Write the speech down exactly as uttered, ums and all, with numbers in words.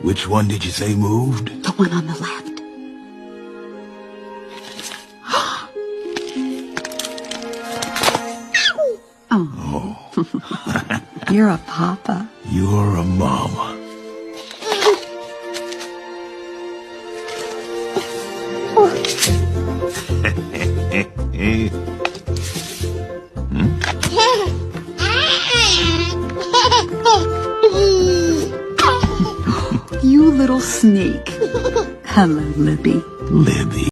Which one did you say moved? The one on the left. Oh. You're a papa. You're a mama. You little sneak. Hello, Libby. Libby.